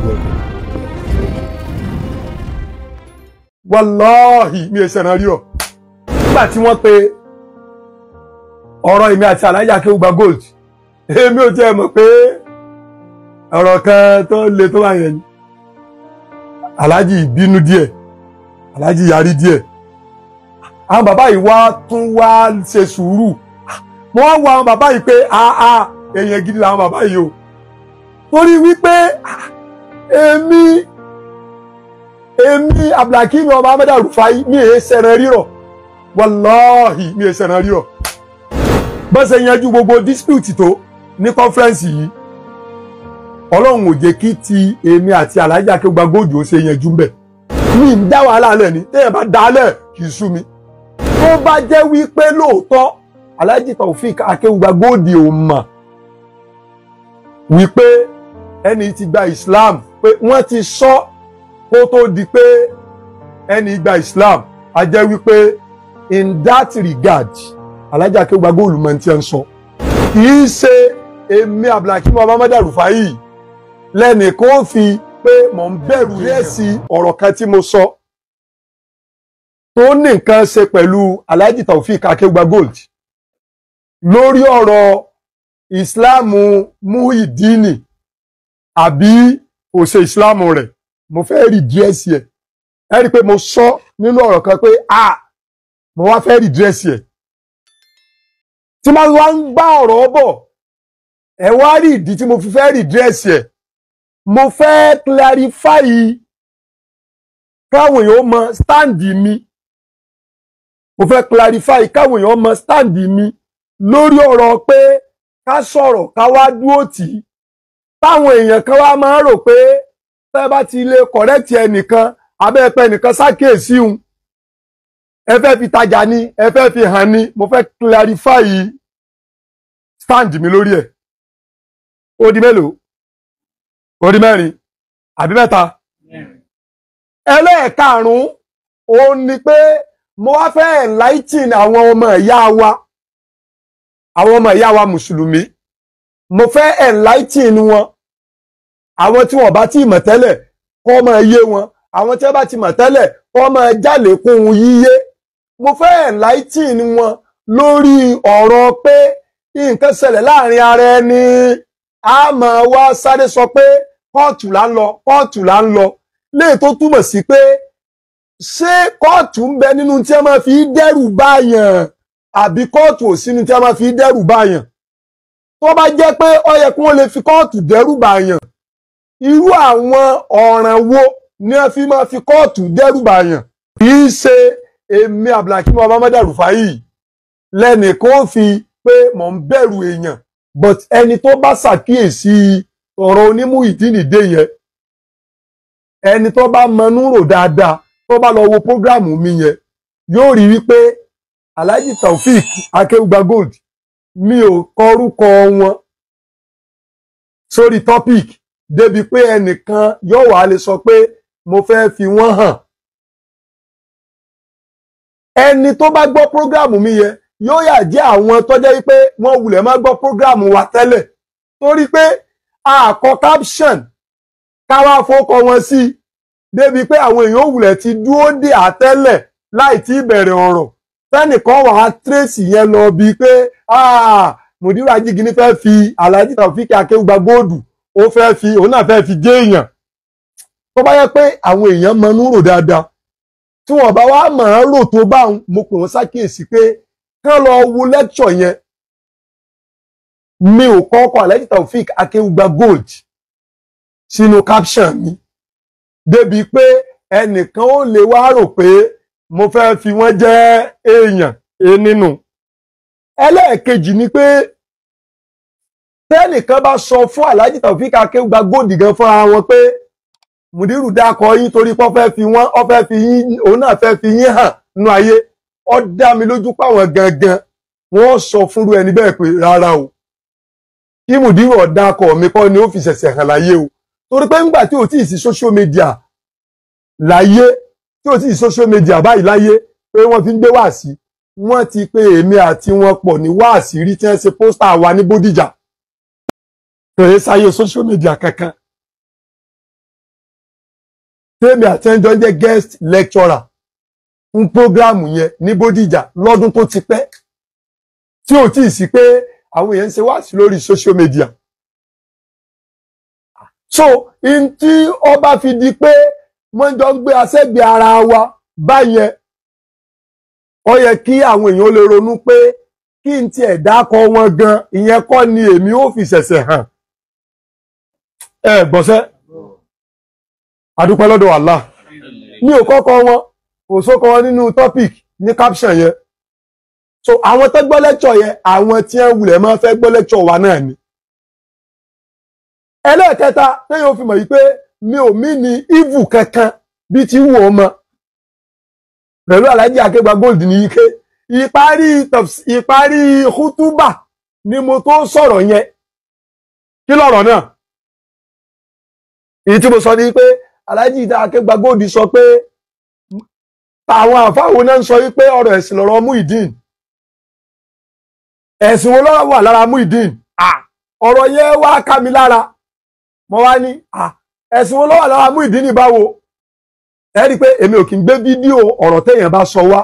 Welcome. Wàláhì mi ò ṣẹ̀ràn rírọ̀. Nígbà tí wọ́n pe ọ̀rọ̀ èmi àti Alhaji Akeugba Gold, èmi ò tiẹ̀ mọ̀ pé ọ̀rọ̀ kan tó le tó wà yẹn ni. Alhaji bínú díẹ̀, Alhaji yarí díẹ̀. Àwọn bàbá yìí wá tún wá ṣe sùúrù. Mo wá wo àwọn bàbá yìí pé àà èèyàn gidi làwọn bàbá yìí o. Torí wípé èmi Abdulhakeem ọmọ Ahmed Rufai mi èé sẹ̀rẹ̀ rírọ̀. Wàláhì mi èé sẹ̀rẹ̀ rírọ̀. Bọ́n ṣe yanjú gbogbo dispute tó ní conference yìí, Ọlọ́run ò jẹ́ kí ti èmi àti Alhaji Akeugba Gold ó ṣe yanjú mbẹ̀. Mi ń dá wàhálà lẹ̀ ni, téèyàn bá dálẹ̀ kì í sú mi. Tó bá jẹ́ wípé lóòótọ́ Alhaji Taofeek Akeugba Gold ò mọ̀ wípé ẹni tí gba Islam, pé wọ́n ti sọ kó tó di pé ẹni gba Islam, a jẹ́ wípé in that regard Alhaji Akeugba Gold mọ̀ tí ẹ ń sọ. Kì í ṣe èmi Abdulhakeem Ahmed Rufai lẹ́nì kó fi pé mò ń bẹ̀rù rẹ́sì ọ̀rọ̀ kan tí mo sọ tó ní nǹkan ṣe pẹ̀lú Alhaji Taofeek Akeugba Gold lórí ọ̀rọ̀ Ìsìláàmù Muhidini àbí kò ṣe Ìsìláàmù rẹ̀. Mo fẹ́ rí dírẹ́sì ẹ̀. Ẹ rí i pé mo sọ nínú ọ̀rọ̀ kan pé mo wá fẹ́ rí dírẹ́sì ẹ̀. Tí máa wá ń gbá ọ̀rọ̀ bọ̀, ẹ wá rí ìdí tí mo fi fẹ́ rí dírẹ́sì ẹ̀. Mo fẹ́ clarify káwọn èèyàn mọ stand mi. Mo fẹ́ clarify káwọn èèyàn mọ stand mi lórí ọ̀rọ̀ pé ká sọ̀rọ̀ ká wá dúró tì í. Táwọn èèyàn kan wá máa ń rò pé tẹ́ bá ti lè correct ẹnìkan, abẹ́ẹ̀pẹ́ ẹnìkan ṣàkíyèsí òun, ẹ fẹ́ fi tajà ni, ẹ fẹ́ fi hàn ni. Mo fẹ́ clarify stand mi lórí ẹ̀. Ó di mélòó? Ó di mẹ́rin àbí mẹ́ta? Ẹlẹ́ẹ̀karùn-ún òun ni pé mo wá fẹ́ enlighten àwọn ọmọ ìyá wa, àwọn ọmọ ìyá wa mùsùlùmí. Mo fẹ́ enlighten wọn. Àwọn tí wọ́n bá ti mọ̀ tẹ́lẹ̀ kó máa yé wọn, àwọn tí wọ́n bá ti mọ̀ tẹ́lẹ̀ kó máa jálékún yíyé. Mo fẹ́ enlighten wọn lórí ọ̀rọ̀ pé nǹkan ṣẹlẹ̀ láàrin ara ẹni, a máa wá sáré sọ pé kóòtù là ń lọ, kóòtù là ń lọ. Léè tó túmọ̀ sí pé ṣé kóòtù ń bẹ nínú tí wọ́n máa fi dẹ́rù báyàn àbí kóòtù ò sínú tí wọ́n máa fi dẹ́rù báyàn? Tó bá jẹ́ pé ó yẹ kí wọ́n lè fi kóòtù dẹ́rù báyàn, irú àwọn ọ̀ràn wo ni wọ́n fi máa fi kóòtù dẹ́rù báyàn? Kì í ṣe èmi Abdulhakeem Ahmed Rufai lẹ́nì kó fi pé mò ń bẹ̀rù èèyàn, but ẹni tó bá ṣàkíyèsí ọ̀rọ̀ onímú ìdínìdé yẹn, ẹni tó bá mọnú rò dáadáa, tó bá lọ wo prógráàmù mi yẹn, yóò rí wípé Alhaji Taofeek Akeugba Gold, mi ò kọrúkọ wọn sórí topic débi pé ẹnìkan yóò wá lè sọ pé mo fẹ́ fi wọ́n hàn. Ẹni tó bá gbọ́ prógráàmù mi yẹn yóò yà jẹ́ àwọn tó jẹ́ wípé wọ́n wulẹ̀ má gbọ́ prógráàmù wa tẹ́lẹ̀, torí pé a kọ caption káwá fọkọ wọn sí débi pé àwọn èèyàn wulẹ̀ ti dúró dè àtẹ́lẹ̀ láì tí bẹ̀rẹ̀ ọ̀rọ̀. Tẹ́nìkan wà á tírèsì yẹn lọ bíi pé Mùdírù Ajígini fẹ́ fi Alhaji Taofeek Akeugba Gold, ó fẹ́ fi òun náà fẹ́ fi gé èèyàn. Tó bá yẹ pé àwọn èèyàn mọnú rò dáadáa, tí wọ́n bá wá mọ̀ ọ́n rò tó bá wọn, mo pè wọ́n ṣàkíyèsí pé kán lọ wo lecture yẹn. Mi ò kọ́kọ́ Alhaji Taofeek Akeugba Gold sínú caption mi débi pé ẹnìkan ó lè wá rò pé mo fẹ́ fi wọ́n jẹ́ èèyàn nínú. Ẹlẹ́ẹ̀kejì ni pé tẹ́nìkan bá sọ fún Alhaji Taofeek Akeugba Gold gan fúnra wọn pé Mùdírù dákọ yín torí pé ó fẹ́ fi wọ́n, ó fẹ́ fi yín, òun náà fẹ́ fi yín hàn nínú ayé, ó dá mi lójú páwọn gangan wọ́n sọ fúnru ẹni bẹ́ẹ̀ pé rárá o, kí Mùdírù ọ̀dàkọ̀ mi kọ́ ni ó fi ṣẹ̀ṣẹ̀ hàn láyé o. Torí pé ńgbà tí ò tí ì sí social media láyé, tí ò tí ì sí social media báyìí láyé pé wọ́n fi ń gbé wáàsí, wọ́n ti pé èmi àti wọn pọ̀ ní wáàsí rí tí wọ́n ṣe pósítà wa ní Bódìjà. Kò yẹ sáyé social media kankan. Tèmi àti ẹnjọ́ jẹ́ guest lecturer fún prógráàmù yẹn ní Bódìjà lọ́dún tó ti pẹ́, tí ò tí ì sí pé àwọn èèyàn ń ṣe wáàsí lórí social media. So in tí ọba fi di pé wọ́n jọ ń gbé asẹ́gbẹ̀ ara wa báyẹn, ó yẹ kí àwọn èèyàn lè ronú pé kí n tiẹ̀ dákọ wọn gan, ìyẹn kọ́ ni èmi ó fi ṣẹ̀ṣẹ̀ hàn. Ẹ gbọ́sẹ́, adúpẹ́ lọ́dọ̀ Allah. Mi ò kọ́kọ́ wọn, kò sókọ wọn nínú topic ní caption yẹn. So àwọn tó gbọ́ lecture yẹn, àwọn tí wọ́n wulẹ̀ máa fẹ́ gbọ́ lecture wa náà ni. Ẹlẹ́ẹ̀kẹta téèyàn ó fi mọ̀ yìí pé mi ò mí ní evil kankan bí ti wù ọ́ mọ́ pẹ̀lú Alhaji Akéwùgbà Gold ní ike. Ìparí kútúbà ni mo tó sọ̀rọ̀ yẹn. Kí lọ̀rọ̀ náà? Èyí tí mo sọ ni pé Alhaji Akéwùgbà Gold sọ pé àwọn àfáwọn náà ń sọ wípé ọ̀rọ̀ ẹ̀sìn lọ̀rọ̀ Muyideen. Ẹ̀sìn wo ló wà lára Muyideen? Ọ̀rọ̀ yẹn wá ká mi lára. Mo wá ní ẹ̀sìn wo ló wà lára Muyideen ní báwo? Ẹ rí i pé èmi ò kì í gbé fídíò ọ̀rọ̀ téèyàn bá sọ wá,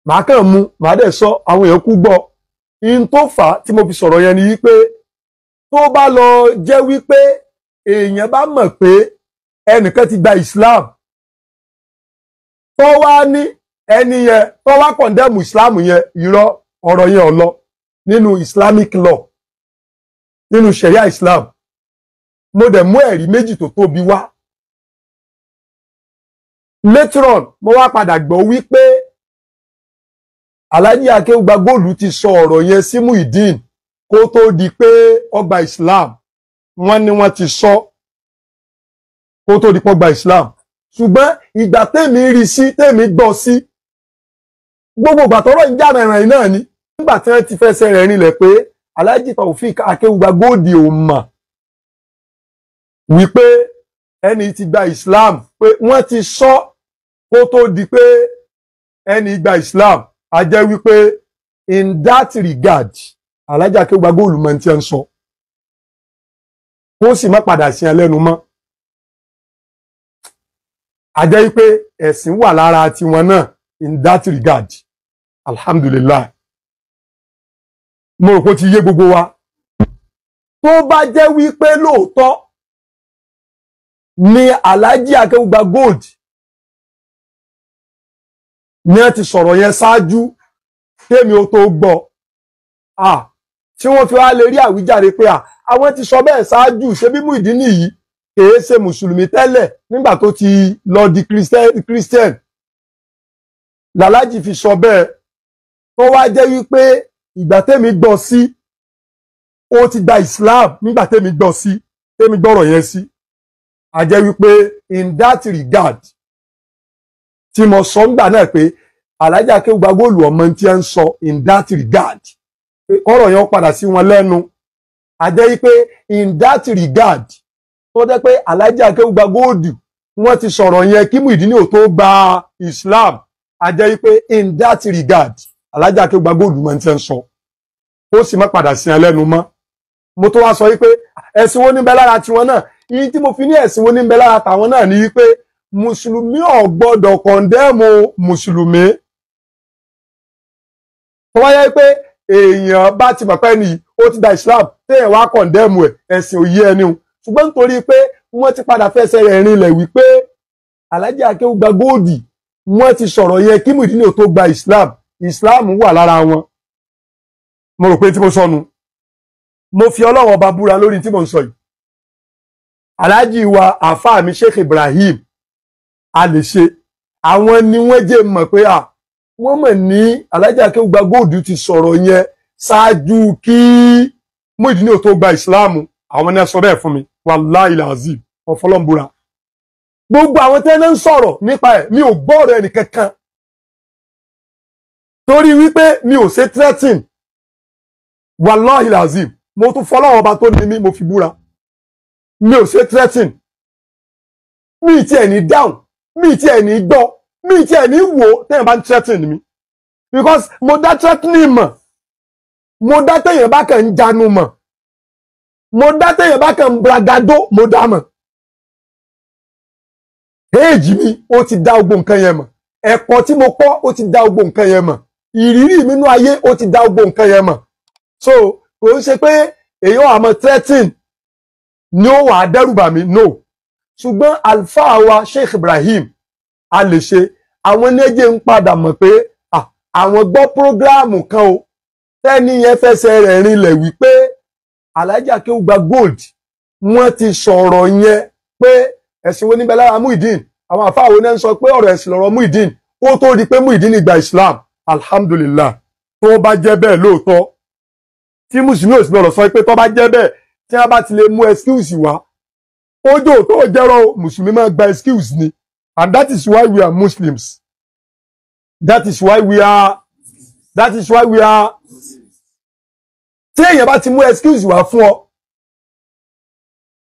màá kàn mú, màá dẹ̀ sọ, àwọn èèyàn kú gbọ́. In tó fà á tí mo fi sọ̀rọ̀ yẹn ni wípé tó bá lọ jẹ́ wípé èèyàn bá mọ̀ pé ẹnìkan ti gba Islam, tó wá ní ẹni yẹn tó wá kọ̀ndẹ́mù Islam yẹn, irọ́, ọ̀rọ̀ yẹn ò lọ nínú Islamic law, nínú Sharia Islam. Mo dẹ̀ mú ẹ̀rí méjì tó tóbi wá. Later on mo wá padà gbọ́ wípé Alhaji Akéwùgbà Gold ti sọ ọ̀rọ̀ yẹn sí Muyideen kó tó di pé ó gba Islam. Wọ́n ní wọ́n ti sọ kó tó di pé ó gba Islam. Ṣùgbọ́n ìgbà tèmi rí sí, tèmi gbọ́ sí, gbogbo ìgbà tọ́rọ̀ ń jà rìnrìn náà ni. Nígbà tí wọ́n ti fẹsẹ̀ rẹ̀ rinlẹ̀ pé Alhaji Taofik Akéwùgbà Gold ò mọ̀ wípé ẹni tí gba Islam, pé wọ́n ti sọ kó tó di pé ẹni gba Islam, a jẹ́ wípé in that regard Alhaji Akéwùgbà Gold mọ̀ tí ń sọ, kó sì má padà sí ẹlẹ́nu mọ́. A jẹ́ wípé ẹ̀sìn wà lára tiwọn náà in that regard. Alhamdulillah, mo rò pé ó ti yé gbogbo wa. Tó bá jẹ́ wípé lóòótọ́ ni Alhaji Akéwùgbà Gold ní ẹ ti sọ̀rọ̀ yẹn ṣáájú kémi ó tó gbọ́, tí wọ́n fi wá lè rí àwíjàre pé àwọn ti sọ bẹ́ẹ̀ ṣáájú, ṣe bí Muyideen nìyí kèé ṣe mùsùlùmí tẹ́lẹ̀ nígbà tó ti lọ di Christian làlájì fi sọ bẹ́ẹ̀. Tó wá jẹ́ wípé ìgbà tẹ́mi gbọ́ sí, ó ti gba Islam nígbà tẹ́mi gbọ́ sí, tẹ́mi gbọ́rọ̀ yẹn sí, a jẹ́ wípé in that regard tí mo sọ ń gbà náà pé Alhaji Akéwùgbà Gold ọmọ tí ẹ ń sọ in that regard, ọ̀rọ̀ yẹn padà sí wọn lẹ́nu. A jẹ́ wípé in that regard tó jẹ́ pé Alhaji Akéwùgbà Gold wọ́n ti sọ̀rọ̀ yẹn kí Muyideen ò tó gba Islam, a jẹ́ wípé in that regard Alhaji Akéwùgbà Gold mọ̀ tí ẹ ń sọ, ó sì má padà sí ẹ lẹ́nu mọ́. Mo tó wá sọ wípé ẹ̀sìn wo ní bẹ lára tiwọn náà? Ìyí tí mo fi ní ẹ̀sìn wo ní bẹ lára tàwọn náà ni wípé mùsùlùmí ò gbọ́dọ̀ kọ̀ndẹ́mù mùsùlùmí. Tó wáyé pé èèyàn bá ti mọ̀ pé ní ó ti da Islam, téèyàn wá kọ̀ndẹ́mù ẹ̀, ẹ̀sìn òye ẹni o. Ṣùgbọ́n nítorí pé wọ́n ti padà fẹsẹ̀ rẹ̀ rinlẹ̀ wípé Alhaji Akéwùgbà Gold wọ́n ti sọ̀rọ̀ yẹn kí Muyideen ò tó gba Islam, Islam wà lára wọn. Mo rò pé tí mo sọnù, mo fi Ọlọ́run ọba búra lórí tí mo ń sọ yìí. Alhaji wa àfáà mi Sheikh Ibrahim a lè ṣe, àwọn ni wọ́n jẹ́ mọ̀ pé wọ́n mọ̀ ní Alhaji Akéwùgbà Gold ti sọ̀rọ̀ yẹn ṣáájú kí Muyideen ò tó gba Ìsìláàmù. Àwọn náà sọ bẹ́ẹ̀ fún mi, wàláhì làzim, ọ̀fọlọ́mbúra. Gbogbo àwọn tẹ́ ń sọ̀rọ̀ nípa ẹ̀, mi ò gbọ́ ọ̀rọ̀ ẹnì kankan torí wípé mi ò ṣe threatening. Wàláhì làzim, mo tún fọlọ́wọ́ ọba tó ní mi, mo fi búra, mi ò ṣe threatening. Mi ti ẹ̀ ní down, mi ti ẹ̀ ní gbọ́, mi ti ẹ̀ ní wò tẹ́yìn bá ń threatening mi, because mo dá threatening mọ̀, mo dá tẹ́yìn bá kàn ń janu mọ̀, mo dá tẹ́yìn bá kàn ń bragado, mo dá mọ̀. Éèjì mi ó ti dá gbogbo nǹkan yẹn mọ̀, ẹ̀kọ́ tí mo kọ́ ó ti dá gbogbo nǹkan yẹn mọ̀, ìrírí mi nínú ayé ó ti dá gbogbo nǹkan yẹn mọ̀. So kò ń ṣe pé èèyàn àmọ́ threatening ni ó wà á dẹ́rùbà mí, no. Ṣùgbọ́n àlùfáà wa Sheikh Ibrahim a lè ṣe àwọn ẹnẹ́jẹ̀ ń padà mọ̀ pé àwọn gbọ́ prógráàmù kan o, tẹ́ni yẹn fẹsẹ̀ rẹ̀ rinlẹ̀ wípé Alhaji Akeugba Gold wọ́n ti sọ̀rọ̀ yẹn pé ẹ̀sìn wo níbẹ̀ lára Muyideen, àwọn àfáà wo náà ń sọ pé ọ̀rọ̀ ẹ̀sìn lọ̀rọ̀ Muyideen kó tó di pé Muyideen gba Islam. Alhamdulillah, tó bá jẹ́ bẹ́ẹ̀ lóòótọ́, tí mùsùlùmí ò sì lọ́rọ̀ sọ pé tó bá jẹ́ bẹ́ẹ̀, tí wọ́n bá ti lè mú excuse wá, ó jò tó jẹ́rọ mùsùlùmí máa gba excuse ni. And that is why we are Muslims. That is why we are, that is why we are. Tí èèyàn bá ti mú excuse wá fún ọ,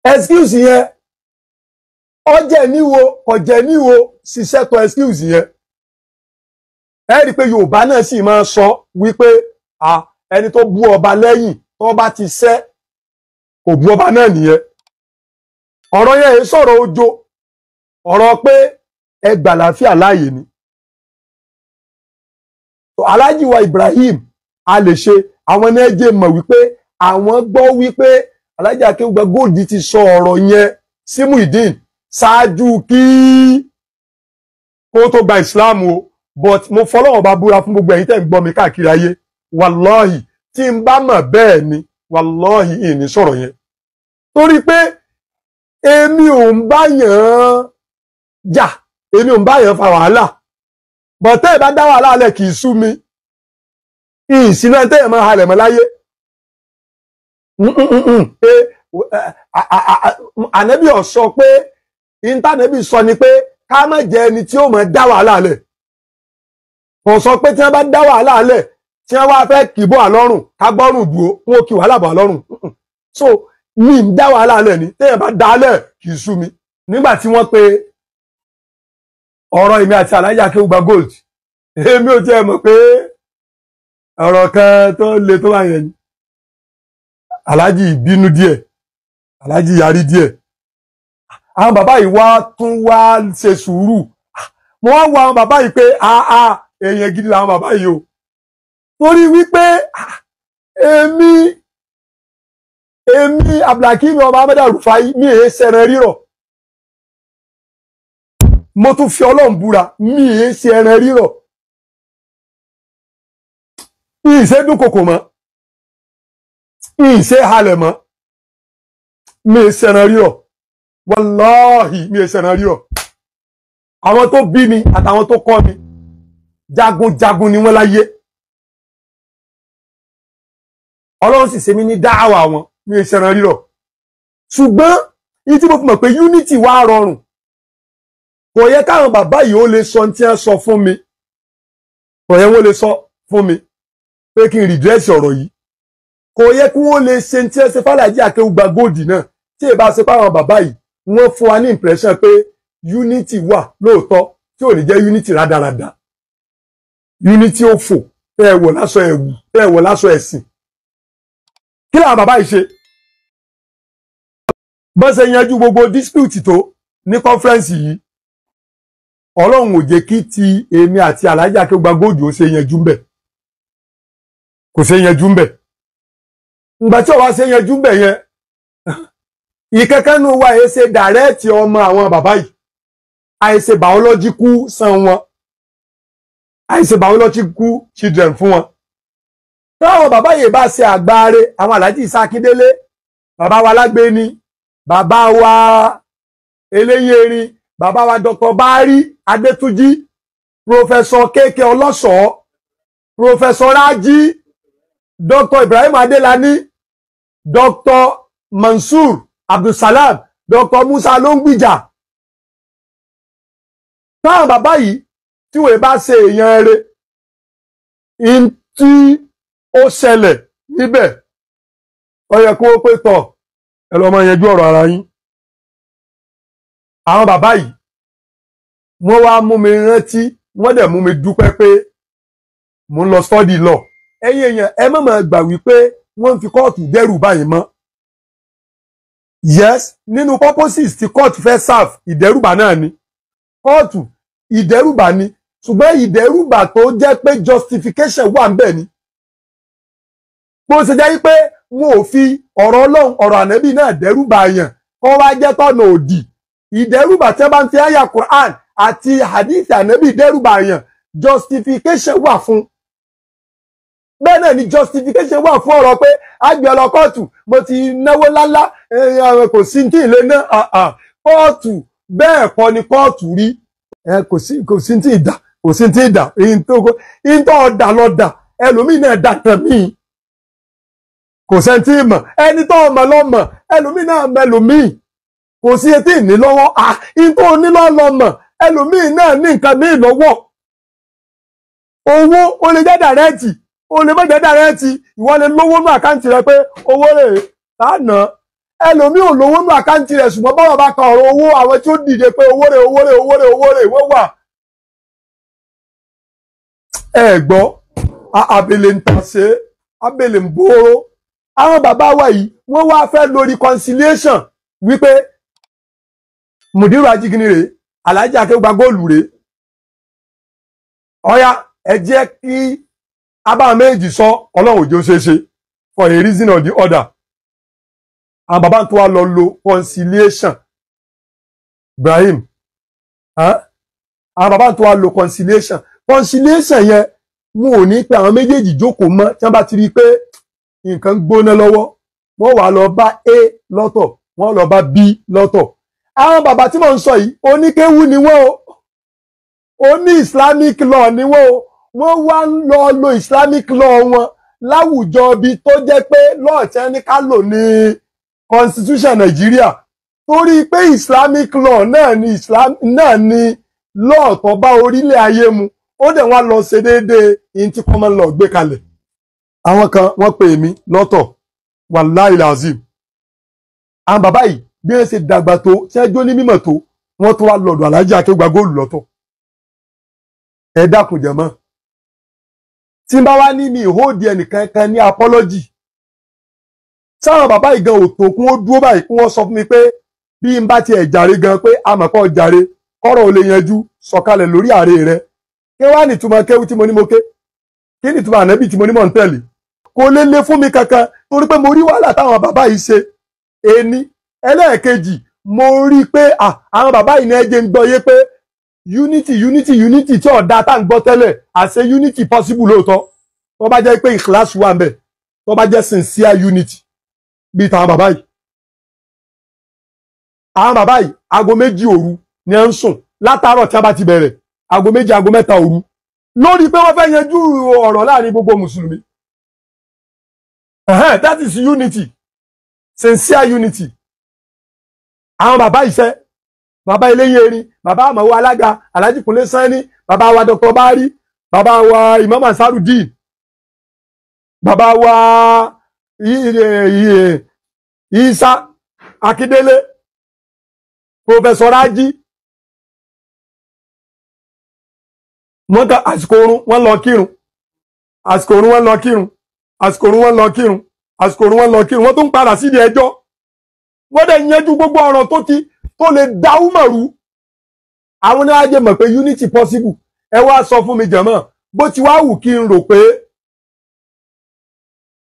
excuse yẹn ó jẹ́ níwo kò jẹ́ níwo, ṣiṣẹ́ tó excuse yẹn. Ẹ rí i pé Yorùbá náà sì máa sọ wípé ẹni tó bú ọba lẹ́yìn tó bá ti ṣẹ́ kò bú ọba náà nìyẹn. Ọ̀rọ̀ yẹn èé sọ̀rọ̀ ojo, ọ̀rọ̀ pé ẹ gbà láfíà láàyè ni. Alhaji wa Ibrahim a lè ṣe àwọn náà jẹ́ mọ̀ wípé àwọn gbọ́ wípé Alhaji Akeugba Gold ti sọ ọ̀rọ̀ yẹn sí Muyideen ṣáájú kí kó tó gba Islam o. But mo fọlọ́wọ́n bá búra fún gbogbo ẹ̀yin tẹ́ ń gbọ́ mi káàkiri ayé, wàlọ́hì tí n bá mọ̀ bẹ́ẹ̀ ni, wàlọ́hì ìní sọ̀rọ̀ yẹn, torí pé èmi ò ń bá yàn jà, èmi ò ń bá yàn fa wàhálà. Bọ̀tẹ́ ìbá dá wàhálà lẹ̀ kì í sú mi, ìsìnà tẹ́ ẹ̀ máa halẹ̀ mọ́ láyé. Pé ànábì ò sọ pé ìntànẹ́bì sọ ni pé ká má jẹ́ ẹni tí ó máa dá wàhálà lẹ̀. Kò sọ pé tí wọ́n bá dá wàhálà lẹ̀ tí wọ́n wá fẹ́ kì bọ́ àlọ́rùn ká gbọ́rùn dúró wọn ò kì wàhálà bọ̀ àlọ́rùn. So mi ń dá wàhálà lẹ̀ ni, téèyàn bá dá lẹ̀ kì í sú mi. Nígbà tí wọ́n pe ọ̀rọ̀ èmi àti Alhaji Akeugba Gold, èmi ò tiẹ̀ mọ̀ pé ọ̀rọ̀ kan tó le tó wà yẹn ni. Alhaji bínú díẹ̀, Alhaji yarí díẹ̀. Àwọn bàbá yìí wá tún wá ṣe sùúrù. Mo wá wo àwọn bàbá yìí pé àà èèyàn gidi làwọn bàbá yìí o, torí wípé èmi Abdulhakeem ọmọ Ahmed Rufai mi èé ṣẹran rírọ̀. Mo tún fi Ọlọ́run búra, mi èé ṣe ẹran rírọ̀, mi ì ṣe dúnkokò mọ́, mi ì ṣe halẹ̀ mọ́, mi èé ṣẹran rírọ̀, wàláhì mi èé ṣẹran rírọ̀. Àwọn tó bí mi àtàwọn tó kọ́ mi jagunjagun ni wọ́n láyé. Ọlọ́run sì ṣe mí ní dáhàwá wọn, mi ì ṣẹran rírọ̀. Ṣùgbọ́n ní tí mo fi mọ̀ pé unity wá rọrùn, kò yẹ káwọn bàbá yìí ó lè sọ tí wọ́n sọ fún mi, kò yẹ wọ́n lè sọ fún mi pé kí n rìdírẹ́sì ọ̀rọ̀ yìí, kò yẹ kí wọ́n lè ṣe tí wọ́n ṣe f'Alhaji Akeugba Gold náà. Tí ì bá ṣe fáwọn bàbá yìí wọ́n fún wa ní impression pé unity wà lóòótọ́, tí ò ní jẹ́ unity rádaràda, unity òfò tẹ́ ẹ wọ̀ láṣọ ẹ̀wù, tẹ́ ẹ wọ̀ láṣọ ẹ̀sìn. Kí làwọn bàbá yìí ṣe? Bọ́n ṣe yanjú gbogbo dispute tó ní conference yìí, Ọlọ́run ò jẹ́ kí ti èmi àti Alhaji Akeugba Gold ó ṣe yanjú ń bẹ̀, kò ṣe yanjú ń bẹ̀. Ìgbà tí ó wá ṣe yanjú ń bẹ̀ yẹn, ìkẹ́kẹ́nu wa ẹ̀ ṣe dàrẹ́ẹ̀tì ọmọ àwọn bàbá yìí, àìṣe biological son wọn, àìṣe biological children fún wọn. Táwọn bàbá yìí bá ṣe àgbáre, àwọn Alhaji Isa Akindele, bàbá wa Lágbéni, bàbá wa Eléyérin, bàbá wa Dr. Bari Adétúnjì, Professor Kéèké Ọlọ́ṣọ̀ọ́, Professor Rájí, Dr. Ibrahim Adélani, Dr. Mansour Abdulsalam, Dr. Musa Lóngbìjà. Táwọn bàbá yìí tí wọ́n bá ṣe èèyàn rẹ̀, in tí ó ṣẹlẹ̀ níbẹ̀, ó yẹ kó pé tọ̀ ẹ lọ máa yanjú ọ̀rọ̀ ara yín. Àwọn bàbá yìí wọ́n wá mú mi rántí, wọ́n dẹ̀ mú mi dúpẹ́ pé mo ń lọ study law. Ẹ̀yin èèyàn ẹ má máa gbà wípé wọ́n ń fi kóòtù dẹ́rù báyìí mọ́. Yes, nínú purposes tí court fẹ́ serve, ìdẹ́rùbà náà ni. Kóòtù ìdẹ́rùbà ni, ṣùgbọ́n ìdẹ́rùbà tó jẹ́ pé justification wà ń bẹ̀ ni. Bó ṣe jẹ́ pé wọn ò fi ọ̀rọ̀ Ọlọ́run ọ̀rọ̀ ànábì náà dẹ́rùbà yàn kó wá jẹ́ tọ̀nà òdì. Ìdẹ́rùbà tí wọ́n bá ń fi àyà Quran àti hadith ànábì dẹ́rùbà yàn, justification wà fún. Bẹ́ẹ̀ náà ni justification wà fún ọ̀rọ̀ pé àgbẹ̀ lọ kóòtù, mo ti náwó lálá, kò sí tí ìlé náà kóòtù. Bẹ́ẹ̀ kọ́ ni kóòtù rí, kò sí tí ìdà, kò sí tí ìdà, ìntọ́ ọ̀dà lọ́dà, ẹlòmíì náà dà tàn míì, kò sẹ́ni tí mọ̀, ẹni tó ọmọ lọ́mọ, ẹlòmíì náà mẹlòmíì, kò sí etí ìní lọ́wọ́, ìntọ́ onílọ́ lọ́mọ, ẹlòmíì náà ní nǹkan míì lọ́wọ́. Owó ó lè jẹ́ dàrẹ́ẹ̀tì, ó lè má jẹ́ dàrẹ́ẹ̀tì, ìwọ lè lówó nú àkáǹtì rẹ pé owó rè lánàá, ẹlòmíì ò lówó nú àkáǹtì rẹ, ṣùgbọ́n bọ́rọ̀ bá kan ọ̀rọ̀ owó, àwọn tí ó dìde pé owó rè owó rè owó rè owó rè wọ́n wà. Ẹ gbọ́, abèlè ń tàṣe, abèlè ń bóró. Àwọn bàbá wa yìí wọ́n wá fẹ́ lo reconciliation wípé Mùdírù Ajígini rèé, Alhaji Akéwùgbà Góòlù rèé, ọ̀ya ẹ jẹ́ kí abá méjì sọ, Ọlọ́run òjò ṣeéṣe for a reason or the other. Àwọn bàbá tó wá lọ lo conciliation, Ibrahim, àwọn bàbá tó wá lo conciliation. Conciliation yẹn wọn ò ní pé àwọn méjèèjì jókòó mọ́, tí wọ́n bá ti rí i pé nǹkan gbóná lọ́wọ́, wọ́n wá lọ bá A lọ́tọ̀, wọ́n lọ bá B lọ́tọ̀. Àwọn bàbá tí mò ń sọ yìí oníkéwú ni wọ́n o, oní Islamic law ni wọ́n o, wọ́n wá ń lọ lo Islamic law wọn láwùjọ ibi tó jẹ́ pé law tí wọ́n ní ká lò ní constitution Nàìjíríà, torí pé Islamic law náà ni Islam náà ni law tó bá orílẹ̀ ayé mu, ó dẹ̀ wá lọ ṣe déédéé ihun tí common law gbé kalẹ̀. Àwọn kan wọ́n pè mí lọ́tọ̀, wàláì làzim. Àwọn bàbá yìí bí wọ́n ṣe dàgbà tó, tí wọ́n jó ní mímọ̀ tó, wọ́n tó wá lọ́dọ̀ Alhaji Akéwùgbà Góòlù lọ́tọ̀. Ẹ dákun jẹ̀mọ́, tí n bá wá ní mi ìhóòdì ẹnìkan kan ní apology, sáwọn bàbá yìí gan òtò kún ó dúró báyìí kún wọ́n sọ fún mi pé bí n bá tiẹ̀ jàre gan pé àmọ̀kọ́ jàre kọ́rọ̀ ò lè yanjú, sọ̀kalẹ̀ lórí ààrẹ rẹ. Kí wá nìtumọ̀ kéwú tí mo ní mo ké? Kí nìtumọ̀ ànábì tí mo ní mọ̀ ń tẹ̀lé? Kò lè le fún mi kankan, torí pé mo rí wàhálà táwọn bàbá yìí ṣe. Ení ẹlẹ́ẹ̀kejì, mo rí pé àwọn bàbá yìí ní ẹjẹ́ ń gbọ́ yé pé unity unity unity tí ọ̀dà tá ń gbọ́ tẹ́lẹ̀, àṣẹ unity possible lóòótọ́, tó bá jẹ́ pé ìkíláàsì wà ń bẹ̀, tó bá jẹ́ sincere unity bíi tàwọn bàbá yìí. Àwọn bàbá yìí aago 2 òru ni ẹ ń sùn látàárọ̀ tí a bá ti bẹ̀rẹ̀, aago 2 aago 3 òru, lórí pé wọ́n fẹ́ yanjú ọ̀rọ̀ láàrin gbogbo mùsùlùmí. That is unity, sincere unity. Àwọn bàbá iṣẹ́, bàbá eléyìn erin, bàbá àmọ̀wó alága Alhaji Kunle Sanni, bàbá wa Dr. Bari, bàbá wa Imam Ansarudeen, bàbá wa Isa Akindele, Professor Raji. Wọ́n ta àsìkò oorun wọ́n lọ kírun, àsìkò oorun wọ́n lọ kírun, àsìkò oorun wọ́n lọ kírun, àsìkò oorun wọ́n lọ kírun, wọ́n tún padà sídìí ẹjọ́. Wọ́n dẹ̀ yanjú gbogbo ọ̀rọ̀ tó ti tó lè dá úmọ̀rú. Àwọn ní ajé mọ̀ pé unity possible. Ẹ wá sọ fún mi jẹ̀mọ́, bó ti wá wù kí n rò pé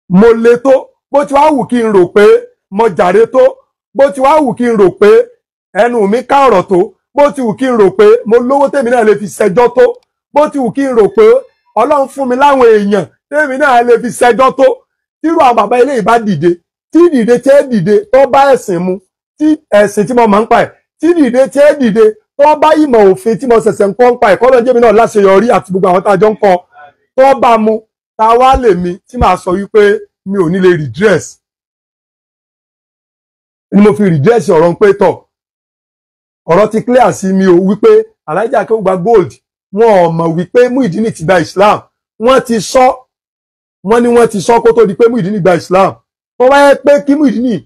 mo le tó, bó ti wá wù kí n rò pé mo jàre tó, bó ti wá wù kí n rò pé ẹnu mi ká ọ̀rọ̀ tó, bó ti wù kí n rò pé mo lówó tèmi náà lè fi ṣẹjọ́ tó, bó ti wù kí n rò pé Ọlọ́run fún mi láwọn èèyàn tèmi náà lè fi ṣẹjọ́ tó, tírú àwọn bàbá ilé ìbá dìde, tí dìde tí ẹ dìde tó bá ẹ̀sìn mu, tí ẹ̀sìn tí mo máa ń pa ẹ̀, tí dìde tí ẹ dìde tó bá ìmọ̀ òfin tí mo ṣẹ̀ṣẹ̀ ń kọ́ ń pa ẹ̀, kọ́lọ́ jẹ́mi náà láṣeyọrí àti gbogbo àwọn tá a jọ ń kọ́ tó bá mu, ta wá lè mi tí màá sọ wípé mi ò ní lè redress. Ni mo fi redress ọ̀rọ̀ ń pé tọ̀, ọ̀rọ̀ ti clear sí mi o wípé Alhaji Akéwùgbà Gold wọn ò mọ̀ wípé Muyideen ti gba Islam. Wọ́n ti sọ, wọ́n ní wọ́n ti sọ kó tó di pé Muyideen gba Islam. Tó bá yẹ pé kí Muyideen,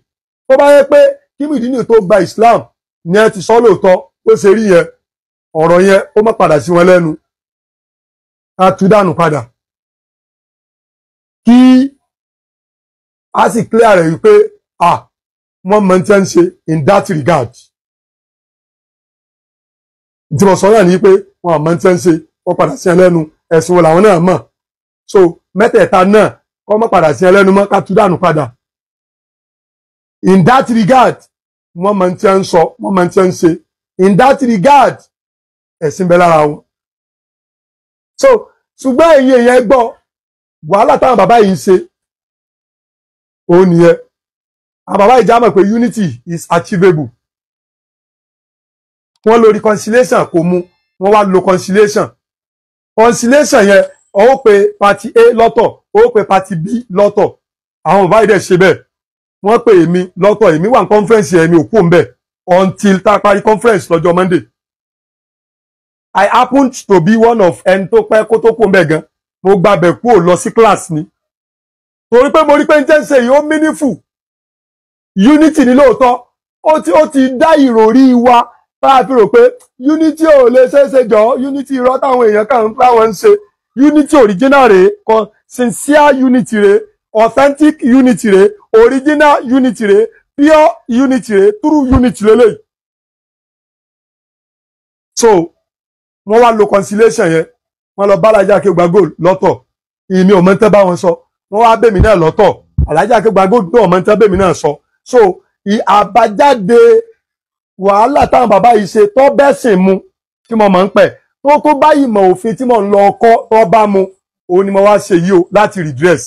tó bá yẹ pé kí Muyideen tó gba Islam ni ẹ ti sọ lóòótọ́, ó ṣe rí yẹn, ọ̀rọ̀ yẹn ó má padà sí wọn lẹ́nu, ká tú dànù padà, kí a sì clear rẹ̀ wípé wọ́n mọ̀ tí wọ́n ń ṣe in that regard. Tí mo sọ náà ni pé wọn àmọ́ tí ń ṣe, wọ́n padà sí ẹlẹ́nu. Ẹ̀sùn wo làwọn náà mọ̀? So mẹ́tẹ̀ẹ̀ta náà kọ́ mọ́ padà sí ẹlẹ́nu mọ́, ká tú dànù padà. In that regard, wọ́n mọ̀ tí ń sọ, wọ́n mọ̀ tí ń ṣe. In that regard, ẹ̀sìn bẹ lára wọn. So ṣùgbọ́n ẹ̀yin èèyàn gbọ́ wàhálà táwọn bàbá yìí ń ṣe, òun nìyẹn. Àwọn bàbá yìí já mọ̀ pé unity is achievable. Wọ́n lo reconciliation, kò mu, wọ́n wá lo conciliation. Conciliation yẹn, ó pe party A lọ́tọ̀, ó pe party B lọ́tọ̀. Àwọn bàbá yìí dẹ̀ ṣe bẹ́ẹ̀. Wọ́n pè èmi lọ́tọ̀. Èmi wà ní conference yẹn, mi ò kú òun until tá a parí conference lọ́jọ́ Monday. I happened to be one of ẹni tó pẹ́ kó tó kú òun bẹ́ẹ̀ gan. Mo gbàbẹ̀ kú ò lọ sí class ni, torí pé mo rí pé ń jẹ́ ń ṣe yìí, ó meaningful. Unity ní lóòótọ́. Ó ti dá ìròrí wa tá a fi rò pé unity ò lè ṣeéṣe jọ, unity irọ́ táwọn èèyàn kàn ń láwọn ń ṣe. Unity original rèé kan, sincere unity rèé, authentic unity rèé, original unity rèé, pure unity rèé, true unity lélẹ́yìí. So wọ́n wá lo conciliation yẹn. Wọ́n lọ bá Alhaji Akéwùgbà Gold lọ́tọ̀. Ìmí ò mọ̀ ń tẹ́ bá wọn sọ. Wọ́n wá bèmí náà lọ́tọ̀. Alhaji Akéwùgbà Gold náà mọ̀ ń tẹ́ bèmí náà sọ. So àbájáde wàhálà táwọn bàbá yìí ṣe tó bẹ́sìn mu, tí mo mọ̀ ń pẹ̀ tó bá ìmọ̀ òfin tí mo ń lọ ọkọ́ tó bá mu, òun ni mo wá ṣe yìí o láti redress.